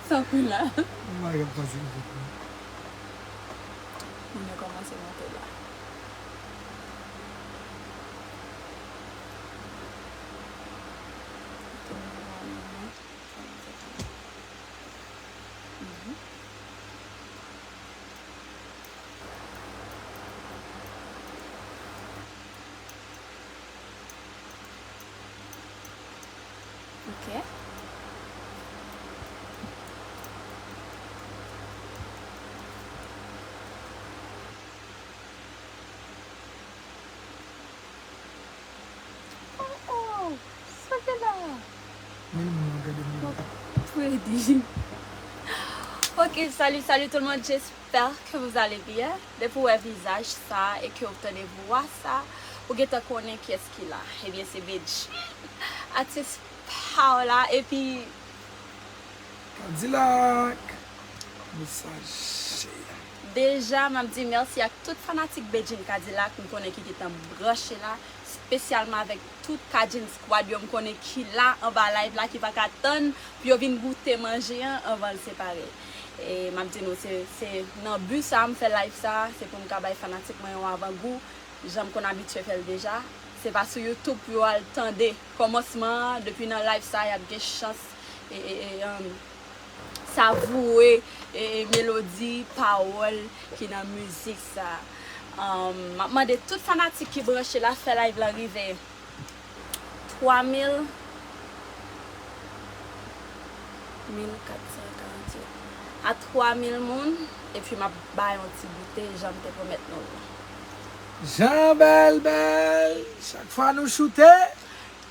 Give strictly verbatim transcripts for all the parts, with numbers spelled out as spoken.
Tanpri la. M pa ka panse m fèt non. Moun yo kòmanse monte la. Ok. Oh, oh, sa gen la? Men moun ap gade m. Fredi. Ok, salut, salut tout le monde, j'espère que vous allez bien. Depi w wè vizaj sa e ke w tande vwa sa, ou gentan konnen kiyès ki la. Ebyen, se Bedjine, atis pa w la, epi Kadilak, nou saje. Deja, m ap di mèsi ak tout fanatik Bedjine Kadilak, m konnen ki gentan branche la, espesyalman avèk tout Kadjine Squad yo, m konnen ki la anba live la, ki pa ka tann pou yo vin goute manje an anvan l separe. E m ap di nou, se, se nan bi sa m fè live sa, se pou m ka bay fanatik mwen yon avangou, jan m konn abitye fè l deja. Se pa sou YouTube pou yo al tande kòmansman an, depi nan live sa, y ap gen chans e, e, e, um, savourer e, e, melodi, pawòl ki nan mizik sa. Um, m ap mande tout fanatik ki branche la, fè live lan rive twa mil, mil kat san karant-huit, a twa mil moun, epi m ap bay yon ti goute, jan m te pwomèt nou l lan. Jan bèl bèl, chak fwa nou choute,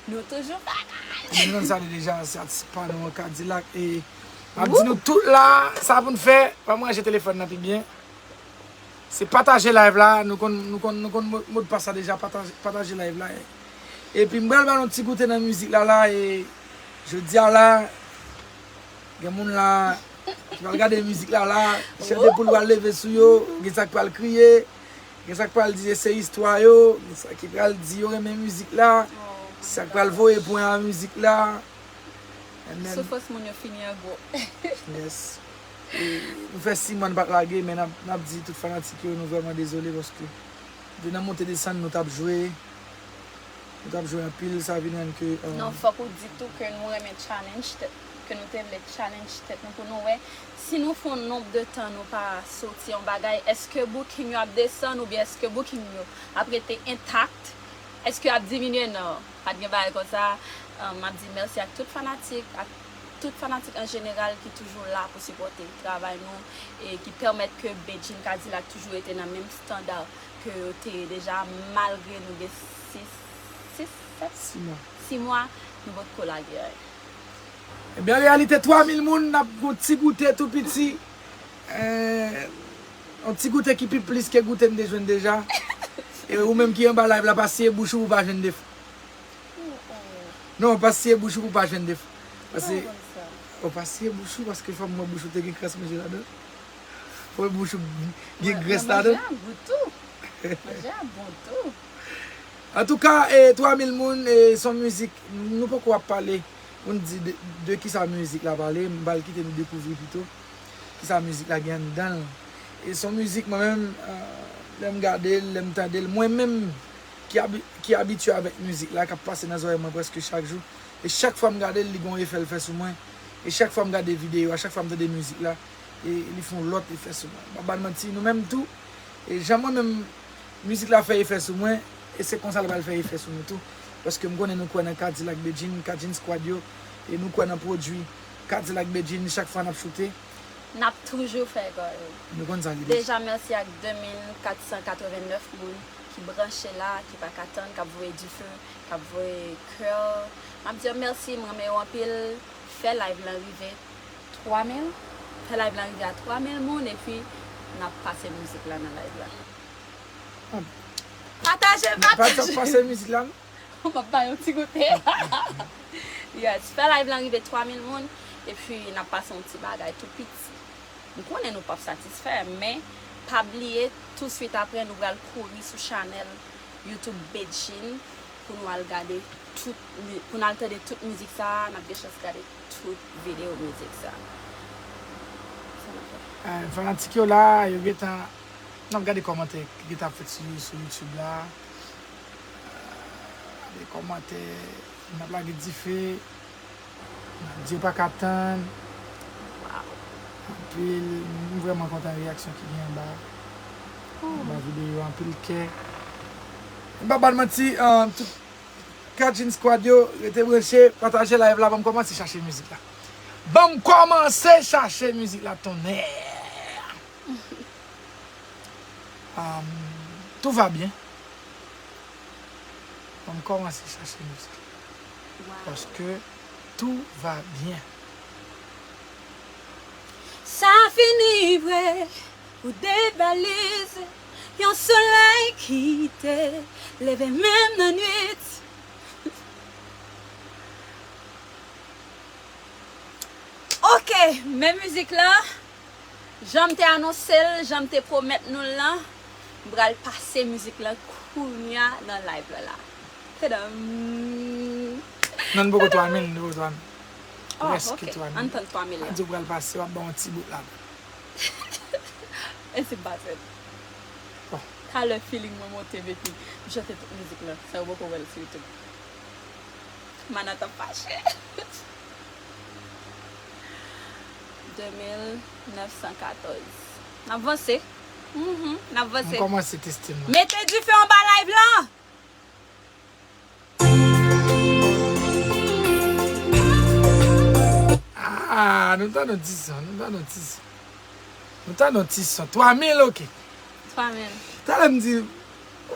nou toujou fè kay. Nou konn sa deja, se atis pa nou an, Kadilak, e m ap di nou tout la, sa pou n fè, ban m ranje telefòn nan pi byen. Se pataje live la, nou konn, nou konn, nou konn mo-, modpas la deja, pataje, pataje live la. Epi m pral ba nou ti goute nan mizik la la, e jodi a la, gen moun la ki pral gade mizik la la, chèdepoul pral leve sou yo, gen sa k pral kriye, gen sa k pral di se istwa yo, gen sa ki pral di yo renmen mizik la, sa k pral voye pwen a mizik la. And then, soufrans moun yo fini an gwo. Yes. E, nou fè sis mwa n pa t lage, men n ap, n ap di tout fanatik yo, nou vrèman dezole paske de nan monte desann, nou t ap jwe. Nou t ap jwe anpil, sa vin rann ke, euh, non, fòk ou di tou ke nou renmen challenge tèt, ke nou te vle challenge tèt nou pou nou wè si nou fè yon nonb de tan nou pa soti yon bagay, èske booking yo ap desann oubyen èske booking yo ap rete entak? Èske y ap diminye? Non, pa t gen bagay konsa. Euh, m ap di mèsi ak tout fanatik, ak tout fanatik an jeneral ki toujou la pou sipòte travay nou e ki pèmèt ke Bedjine Kadilak toujou rete nan menm estanda ke yo te ye deja, malgre nou gen sis, sis, sèt, sis mwa, sis mwa, nou potko lage anyen. Ebyen, an reyalite, twa mil moun, n ap gon ti goute tou piti. Eh, yon ti goute ki pi plis ke goute m te jwenn deja. E ou menm ki anba live la, pa siye bouch ou pou pa jwenn defo. Non, pa siye bouch ou pou pa jwenn defo. Pase, ou pa siye bouch ou, paske fò m wè bouch ou te gen krès manje ladan. Fò bouch ou gen grès ladan. Manje a gou tou. Manje a bon tou. Antouka, e, twa mil moun, e, se yon mizik, nou poko ap pale pou n di de, de kisa mizik la pale, m pral kite nou dekouvri pito kisa mizik la gen anndan l. E se yon mizik, mwen menm, e, lè m gade l, lè m tande l, mwen menm ki abi-, ki abitye avèk mizik la, k ap pase nan zòrèy mwen prèske chak jou, e chak fwa m gade l, li gon efè l fè sou mwen. E chak fwa m gade videyo a, chak fwa m tande mizik la, e li fè yon lòt efè sou mwen. M pa ba n manti, nou menm tou, e jan mwen menm, mizik la fè efè sou mwen, e se konsa l pral fè efè sou nou tou. Paske m konnen nou kwè nan Kadilak Bedjine, Kadjine Squad yo, e nou kwè nan pwodui Kadilak Bedjine chak fwa n ap choute. N ap toujou fè gòl. Nou konn sa ki deja. Deja mèsi ak de mil kat san katrevennnèf moun ki branche la, ki pa ka tann, k ap voye dife, k ap voye kè. M ap di yo mèsi, m renmen yo anpil. Fè live lan rive twa mil. Fè live lan rive a twa mil moun, epi n ap pase mizik la nan live la. Ah. Pataje, pataje. Pase mizik la, non? M ap bay yon ti goute. Yes, fè live lan rive twa mil moun, epi n ap pase yon ti bagay tou piti. M konnen nou p ap satisfè, men pa bliye, touswit apre, nou pral kouri sou chanèl YouTube Bedjine. pou nou al gade tout, pou n al tande tout mizik sa a, n ap gen chans gade tout videyo mizik sa a. Sa n ap fè. Eh, fanatik yo la, yo gentan, n ap gade kòmantè ki gentan ap fèt sou, sou YouTube la. Eh, gade kòmantè, n ap lage dife. Dye pa ka tann. Anpil, m vrèman kontan reyaksyon ki gen anba, anba videyo, anpil kè. M pa ba n manti, um, tout Kajin Squad yo, rete branche, pataje live la, ban m kòmanse chache mizik la. Ban m kòmanse chache mizik la, tonnè! Um, tout va bien. Ban m kòmanse chache mizik. Paske tout va bien. Sa fini vre, ou debalize yon solèy ki te leve menm nan nwit. Ok, men mizik la. Jan m te anonse l, jan m te pwomèt nou l lan, m pral pase mizik lan kounya nan live la la. Tadam! Non, n poko twa mil, n poko twa mil. Oh, ok. Prèske twa mil. Ann tann twa mil la. Ann di w pral pase, w ap ban yon ti bout la. E se m pa fè. Bon. Talè feeling mwen monte, epi m chante tout mizik lan, san yo poko wè l sou YouTube. Mana t ap fache. De mil nèf san katòz. N ap vanse. Mhm, n ap vanse. M kòmanse teste m nan. Mete dife anba live lan! Ah, nou ta nan dis an, nou ta nan dis an. Nou ta nan dis an. Twa mil, ok. Twa mil. Talè m di,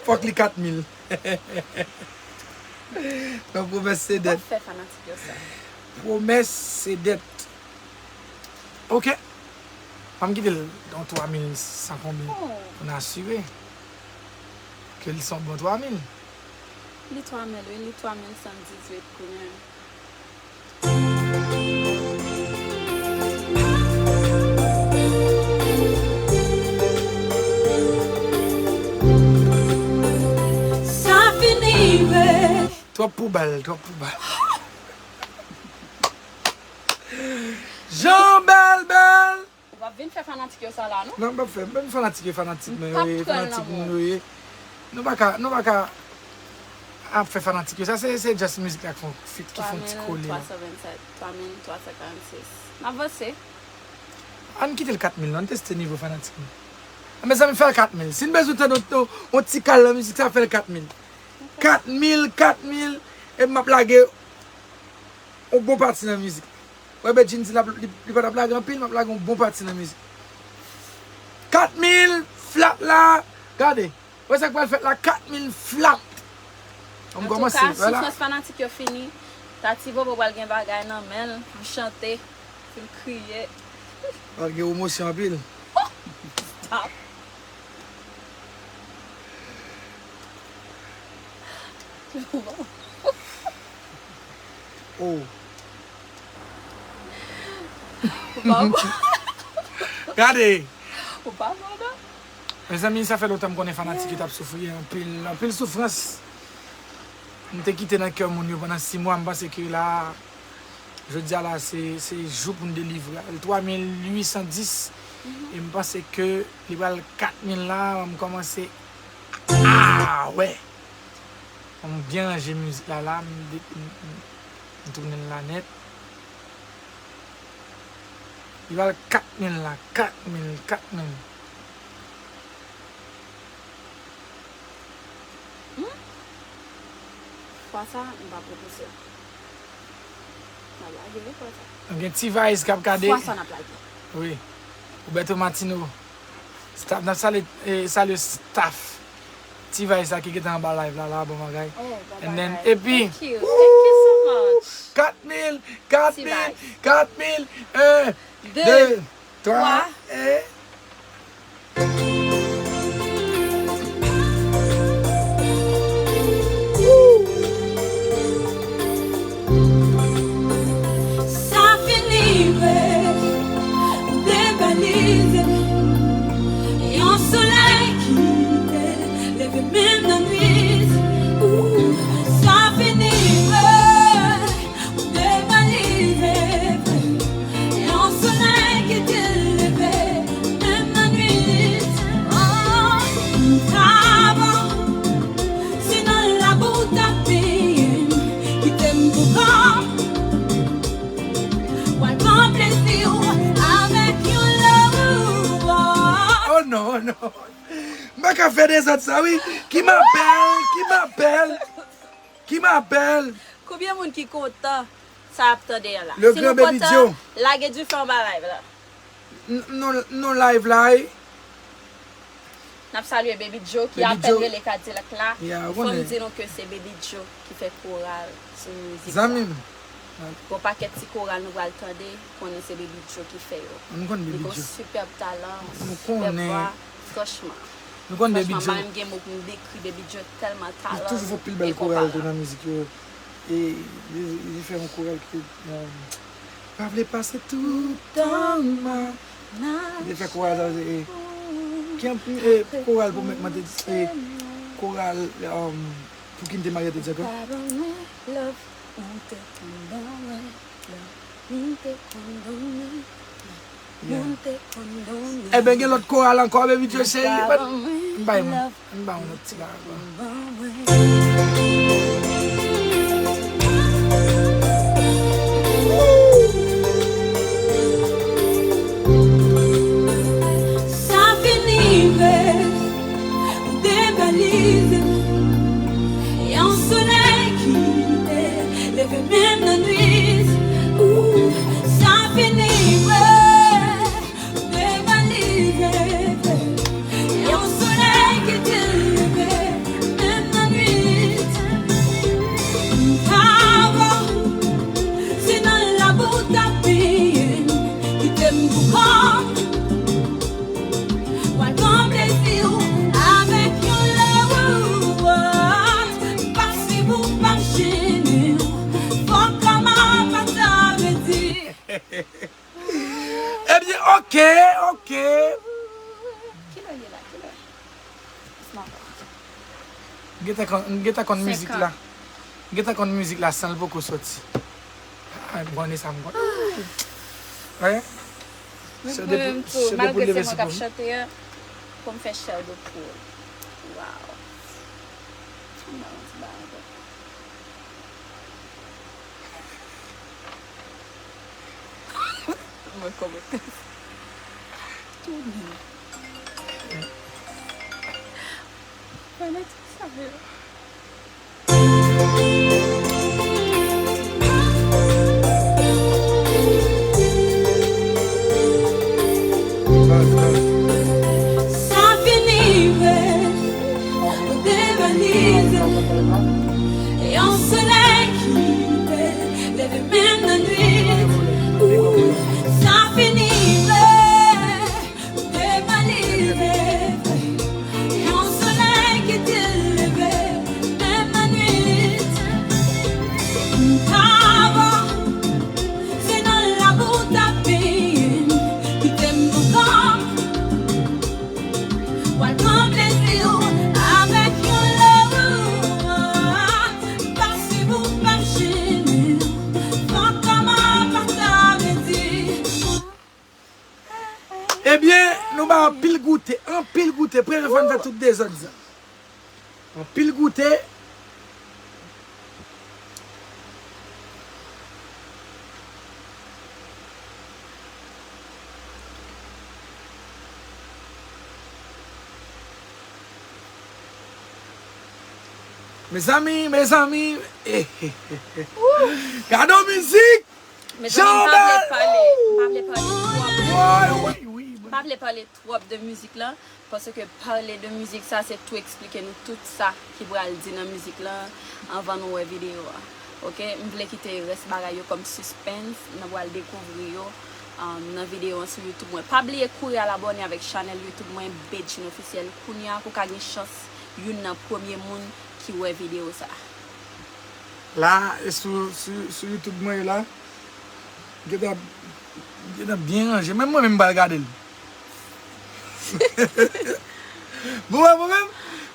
fòk li kat mil. Non, pwomès se dèt. Ou p ap fè fanatik yo sa. Pwomès se dèt. Ok. Ban m kite l nan twa mil san konbyen. Oh. Pou n asire ke li se yon bon twa mil. Li twa mil, wi, li twa mil san dizuit kounya. Sa fini vre. Twòp pou bal, twòp pou bal. Jan bèl bèl. Ou p ap vin fè fanatik yo sa la, non? Non, m p ap fè. Menm fanatik yo, fanatik mwen yo ye, fanatik moun yo ye. Nou pa ka, nou pa ka ap fè fanatik yo. Sa se, se just mizik la ki fè yon feat, ki fè yon ti kole la. Twa mil twa san vennsèt, twa mil twa san karannsis. N ap vanse. Ann kite l kat mil, non, ann teste nivo fanatik nou. Mezanmi, fè l kat mil. Si n bezwen tande yon, yon, yon ti kal nan mizik sa, fè l kat mil. Kat mil, kat mil, e m ap lage yon bon pati nan mizik. Wè, Bedjine di l ap, li, li pa t ap lage anpil, m ap lage yon bon pati nan mizik. Kat mil flat la, gade. Wè sa k pral fèt la, kat mil flat. An tou ka, soufrans fanatik yo fini. Tati Bobo pral gen bagay nan men l pou chante, pou l kriye. Pral gen emosyon anpil. Oh! Stop. Oh. Ou pa bon. Gade. Ou pa bon, non? Mezanmi, sa fè lontan m konnen fanatik yo t ap soufri anpil, anpil soufrans. M te kite nan kè moun yo pandan sis mwa, m panse ke la, jodi a la, se, se jou pou n delivre. Twa mil uit san dis, e m panse ke li pral kat mil la, m kòmanse, ah, wè. M byen ranje mizik la, la, m de-, m, m, m tounen l la nèt. Li pral kat mil la, kat mil, kat mil. Hmm? Fwa sa, m pa pran plis la. M ap lage wi fwa sa. Nou gen T-Vice k ap gade. Fwa sa n ap lage. Wi. Roberto Martino. Staff, n ap salye, eh, salye staff T-Vice la ki gentan anba live la, la, bon bagay. Oh, bon bagay. And then, epi, thank you. Thank you so much. Kat mil, kat mil, kat mil, un, deux, trois, et Sa fini vre, ou debalize. Yon solèy ki te leve menm nan nwit. Ooh, M pa ka fè dezòd sa wi. Ki m apèl, ki m apèl, ki m apèl. Konbyen moun ki kontan sa ap tande an la? Le Si grand nou Baby kontan, Joe. Lage dife anba live la. N- Nou, nou live la wi. N ap salye Baby Joe ki Baby apèn Joe. Rele Kadilak la. Yeah, ou Fò m konnen. Di nou ke se Baby Joe ki fè koral sou mizik sa. Zanmi m. Gon pakèt ti koral nou pral tande, konnen se Baby Joe ki fè yo. Nou konn Li Baby gon Joe. Sipèb talan, Nou sipèb konnen. Vwa. Franchman. Nou konn Baby Franchman, Joe. M pa menm gen mo pou m dekri Baby Joe tèlman Li talan toujou fè pil bèl koral tou enkonparab. Nan mizik yo. E li, li fè yon koral ki te, um, pa vle pase tout tan m a. Li te fè koral sa, e, ki an, e, koral pou mèt mwen te, e, koral, um, pou ki m te marye te di ankò. Pa ban mwen love, ou te konn ban mwen love, m te konn ban mwen love. Yeah. Ebyen, gen lòt koral ankò, Baby Joe cheri. M bay yon, m bay yon lòt ti bagay ankò. Sa fini vre, ou debalize. Yon solèy ki te leve menm nan nwit. Ou, sa fini vre, ou debalize. Yon solèy ki te leve menm nan nwit. M pa wè w, se nan labou w t ap benyen, kite m pou kò m. W al pran plezi w avèk yon lòt. Pase pou pa m jennen w. Fòk kòman pa sa vle di. Ebyen, oke, oke. Kilè w ye la? Kilè? It's not. M gentan konn, m gentan konn mizik la. M gentan konn mizik la san l poko soti. Ah, m konnen sa, m konnen. Wè? Mwen menm tou, malgre se mwen k ap chante a, pou m fè chair de poule. Wow. M ba yon ti bagay ankò. Mwen kòmanse. Tounen. Fanatik sa yo. Sa fini vre, ou debalize. Yon solèy ki te leve menm nan nwit. Ou, sa fini vre, ou debalize. Yon solèy ki te leve menm nan nwit. M pa wè w, se nan labou w t ap benyen, kite m pou kò m. W al pran plezi w avèk yon lòt. Pase pou pa m jennen w. Fòk kòman pa sa vle di. Ebyen, nou bay anpil goute, anpil goute. Premye fwa n fè tout dezòd sa. Anpil goute. Mezanmi, mezanmi. Gade yon mizik. Mezanmi, m pa vle pale, m pa vle pale twòp. Woy, woy, woy. M pa vle pale twòp de mizik lan, paske pale de mizik sa, se tou eksplike nou tout sa ki pral di nan mizik lan anvan nou wè videyo a. Oke, m vle kite rès bagay yo kòm suspens, nou pral dekouvri yo, um, nan videyo an sou YouTube mwen. Pa bliye kouri al abòne avèk chanèl YouTube mwen, Bedjine Officiel, kounye a pou w ka gen chans youn nan premye moun ki wè videyo sa. La, e sou, sou, sou YouTube mwen la. Gentan, gentan byen ranje. Menm mwen menm m pral gade l. Bon, wè, mwen menm,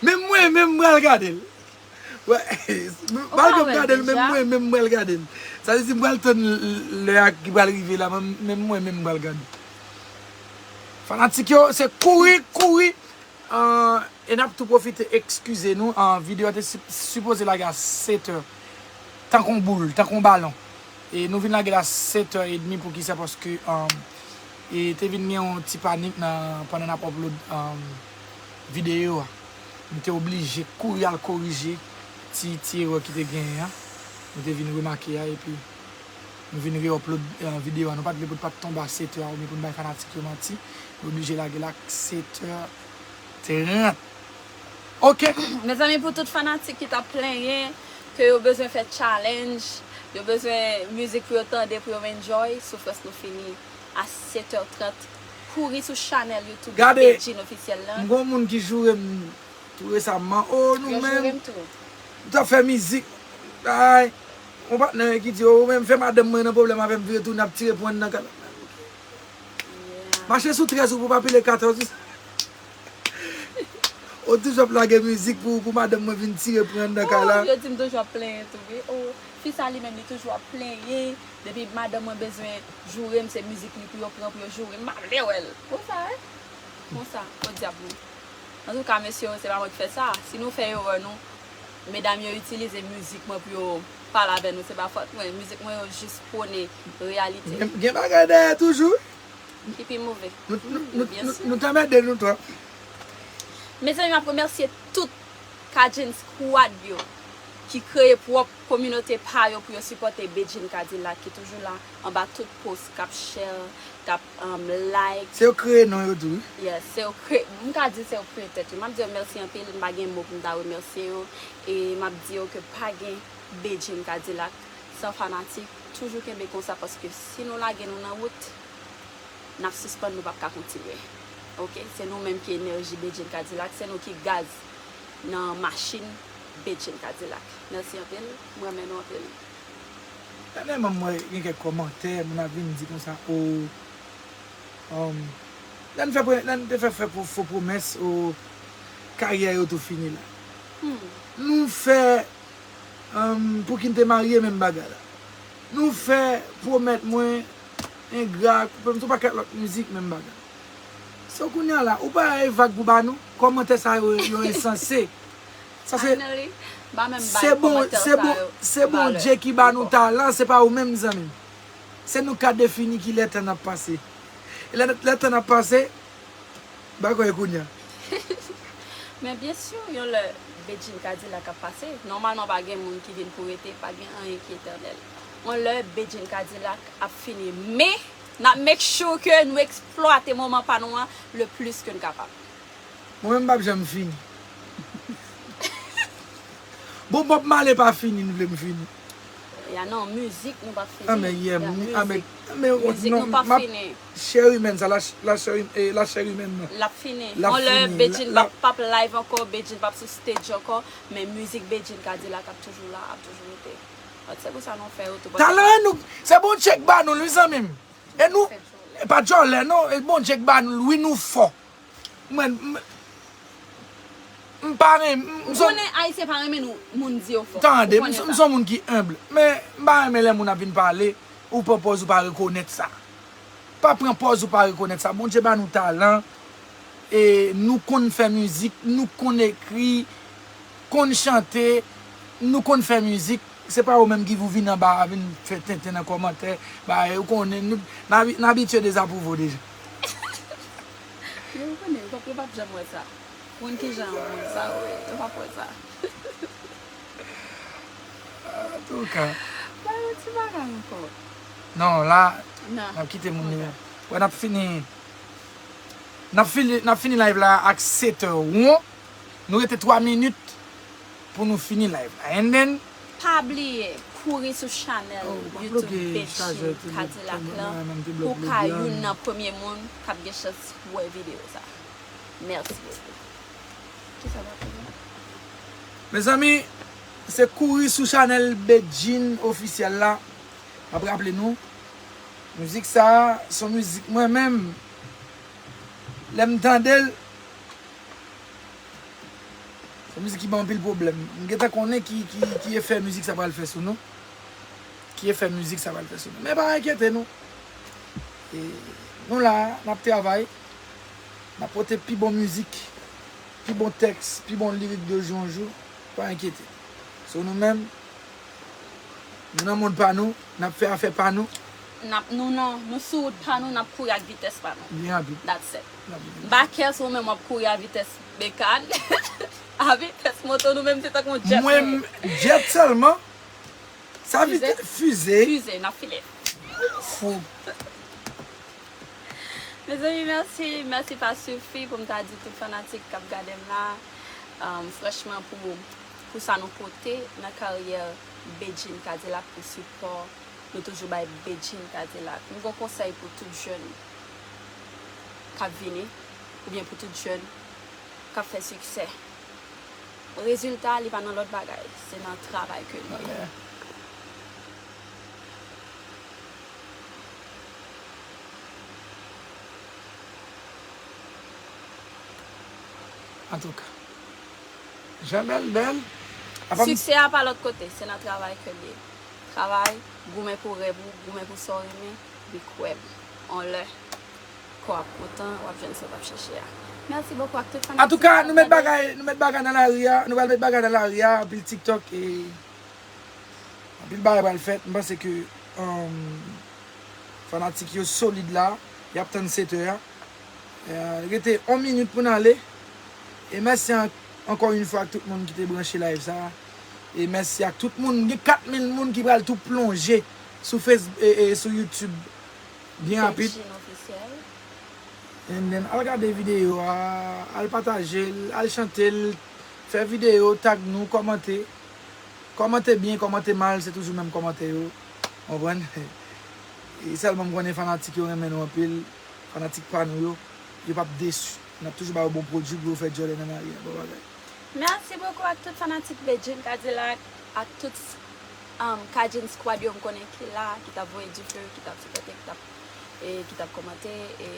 menm mwen menm m pral gade l. Wè, m pral menm gade l, menm mwen menm m pral gade l. Sa vle di m pral tann l-, l-, lè a ki pral rive la, menm, menm mwen menm m pral gade l. Fanatik yo, se kouri, kouri. An, e n ap tou pwofite ekskize nou. An, videyo a te si-, sipoze lage a sèt è, tankou yon boul, tankou yon balon. E nou vin lage l a sèt è edmi, poukisa? Paske, an, e te vin gen yon ti panik nan, pandan n ap upload, an, videyo a. M te oblije kouri al korije ti, ti erè ki te genyen an. M te vin remake a, epi m vin re-upload, eh, videyo a. Nou pa t vle pou l pa t tonbe a sèt è a, oubyen pou n bay fanatik yo manti. M oblije lage l ak sèt è trant. Ok. Mezanmi, pou tout fanatik ki t ap plenyen ke yo bezwen fè challenge, yo bezwen mizik pou yo tande, pou yo enjoy, Soufrans nou fini a sèt è trant. Kouri sou chanèl YouTube Bedjine Ofisyèl lan. M gon moun ki joure m tou resaman. Oh, nou menm. Yo joure m tou. M t ap fè mizik. Ay, yon patnè ki di, oh, ou menm fè madanm mwen nan pwoblèm avè m, vire tounen ap tire pou anndan kay la. Mache sou trèz ou pou pa pile katòz. Ou toujou ap lage mizik pou, pou madanm mwen vin tire pou anndan kay la. Oh, yo di m toujou ap plenyen tou, wi. Oh, fi sa li menm li toujou ap plenyen. Depi madanm mwen bezwen joure m, se mizik li pou yo pran pou yo joure m. M pa vle wè l. Konsa, wi. Konsa, podyab, wi. Antouka, mesye yo, se pa mwen ki fè sa. Si nou fè erè, nou, medam yo itilize mizik mwen pou yo pale avè nou, se pa fòt mwen. Mizik mwen yo jis pwone reyalite. Gen, gen bagay dèyè toujou. Ki pi move. Nou, nou, nou, nou, nou t anmède nou twòp. Mezanmi, m ap remèsye tout Cajun Squad yo ki kreye pwòp kominote pa yo pou yo sipòte Bedjine Cadillac ki toujou la anba tout post, k ap share, k ap um, like. Se yo kreye non yo tou, wi. Yes, se yo kreye. M ka di se yo kreye tèt yo. M ap di yo mèsi anpil, m pa gen mo pou m ta remèsye yo. E m ap di yo ke pa gen Bedjine Cadillac san fanatik. Toujou kenbe konsa paske si nou lage nou nan wout, n ap sispann, nou p ap ka kontinye. Ok, se nou menm ki enèji Bedjine Cadillac, se nou ki gaz nan machin Bedjine Cadillac. Mèsi anpil, m renmen nou anpil. Dènyèman m wè gen kèk kòmantè, moun ap vin di konsa, o, um, lè n fè, lè n te fè, fè fo pwomès, o, karyè yo tou fini la. Hmm. Nou fè, um, Pouki n te marye menm bagay la. Nou fè pwomèt mwen, engra, koupe m sou pakèt lòt mizik menm bagay. So kounye a la, ou pa ay vag pou ba nou, kòmantè sa yo, yo ensanse. Sa se, se bon, se bon, se Bondye ki ba nou talan, se pa ou menm zanmi m. Se nou ka defini ki lè tan ap pase. E lè, lè tan ap pase, ba konnen kounye a. Men byen si, yon lè Bedjine Cadillac ap pase, nòmalman pa gen moun ki vin pou rete, pa gen anyen ki etènèl. Yon lè Bedjine Cadillac ap fini, men n ap make sure ke nou eksplwate moman pa nou an le plis ke n kapab. Mwen menm m p ap janm fini. Bon, Bob Marley pa fini, nou vle m fini. Ya non, mizik nou p ap fini. Ah, men yeah, ah, men, mizik nou p ap fini. Chè imèn sa, la, la chè, eh, la chè imèn nan. L ap fini. Yon lè Bedjine p ap, p ap live ankò, Bedjine p ap sou stage ankò, men mizik Bedjine Cadillac ap toujou la, ap toujou rete. Se pou sa nou fè yo tou. Talan nou, se Bondye k ba nou l, wi zanmi m. E nou, e pa djòlè non, e Bondye k ba nou l, wi nou fò. Mwen, m, m pa renmen, m, m se yon... Ou konnen Ayisyen pa renmen nou, moun di yo fò. Tande, m se yon moun ki enb. Men, m pa renmen lè moun ap vin pale, ou pran pòz ou pa rekonèt sa. Pa pran pòz ou pa rekonèt sa. Bondye ba nou talan, e nou konn fè mizik, nou konn ekri, konn chante, nou konn fè mizik. Se pa ou menm ki pou vin anba a vin fè tenten nan kòmantè, bagay, ou konnen, nou, n abi-, n abitye dezapwouve w deja. Yo konnen, yo p ap, yo p ap janm wè sa. Moun ki jan moun sa yo ye, yo p ap wè sa. Antouka. Ba yo ti bagay ankò. Non, la, n ap kite moun yo. Wè, n ap fini, n ap fini, n ap fini live la ak sèt è won. Nou rete twa minit pou nou fini live la. And then, pa bliye, kouri sou chanèl YouTube Bedjine Cadillac lan pou w ka youn nan premye moun k ap gen chans wè videyo sa. Mèsi bokou. Kisa w ap fè? Mezanmi, se kouri sou chanèl Bedjine Ofisyèl la. M ap raple nou, mizik sa a, se yon mizik mwen menm, lè m tande l, se yon mizik ki ban anpil pwoblèm. M gentan konnen ki, ki, ki efè mizik sa pral fè sou nou. Ki efè mizik sa pral fè sou nou. Men pa enkyete nou. E nou la, n ap travay. N ap pote pi bon mizik, pi bon tèks, pi bon lirik de jou an jou. Pa enkyete. So nou menm, nou nan mond pa nou, n ap fè afè pa nou. N ap, nou nan, nou sou wout pa nou, n ap kouri ak vitès pa nou. Byen rapid. That's it. M pa care si ou menm w ap kouri a vitès E kan a vitès moto, nou menm se tankou yon jet. Mwen, jet sèlman. Sa vit fize. Fize, n ap file. Fou. Mezanmi, mèsi, mèsi pa sifi pou m ta di tout fanatik k ap gade m la. Um, franchman, pou, pou sa nou pote nan karyè Bedjine Kadilak, pou sipò nou toujou bay Bedjine Kadilak. M gon konsèy pou tout jèn k ap vini, oubyen pou tout jèn k ap fè siksè. Rezilta, li pa nan lòt bagay, se nan travay ke li ye. Antouka, jan bèl bèl. Apa m- Siksè a pa lòt kote, se nan travay ke l ye. Travay, goumen pou rèv ou, goumen pou sa w renmen, epi kwè m. On lè kò w ap kontan, w ap jwenn sa w t ap chèche a. Mèsi bokou ak tout fanatik. Antouka, nou met bagay, nou met bagay nan lari a, nou pral met bagay nan lari a, anpil TikTok e anpil bagay pral fèt. M panse ke um, fanatik yo solid la, y ap tann sèt è a. Eh, rete yon minit pou n ale. E mèsi an- ankò yon fwa ak tout moun ki te branche live sa. E mèsi ak tout moun. Gen kat mil moun ki pral tou plonje sou Facebook e, e sou YouTube byen rapid. Bedjine Officiel. And then, al gade videyo a, al pataje l, al chante l, fè videyo, tag nou, kòmante. Kòmante byen, kòmante mal, se toujou menm kòmantè yo. Konprann? E sèlman m konnen fanatik yo renmen nou anpil. Fanatik pa nou yo, yo p ap desi. N ap toujou ba yo bon pwodui pou yo fè djòlè nan lari a, bon bagay. Mèsi bokou ak tout fanatik Bedjine Kadilak, ak tout um, Kajin Squad yo m konnen ki la, ki t ap voye dife, ki t ap sipòte, ki t ap, e, ki t ap kòmante. E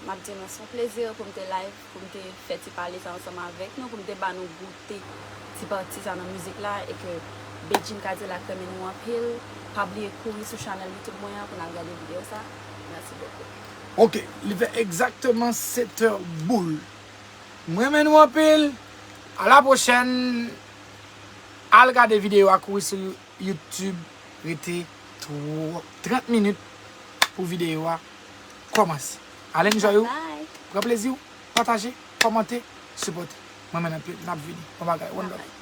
m ap di nou, se yon plezi pou m te live, pou m te fè ti pale sa ansanm avèk nou, pou m te ba nou goute ti pati sa nan mizik la, e ke Bedjine Kadilak renmen nou anpil. Pa bliye kouri sou chanèl YouTube mwen an pou n al gade videyo sa. Mèsi bokou. Ok, li fè egzakteman sèt è boul. M renmen nou anpil. A la pwochèn. Al gade videyo a, kouri sou YouTube. Rete twa- trant minit pou videyo a kòmanse. Al enjoy ou, Bye. Pran plezi w, pataje, kòmante, sipòte. M renmen n anpil, n ap vini. Bon bagay, one love.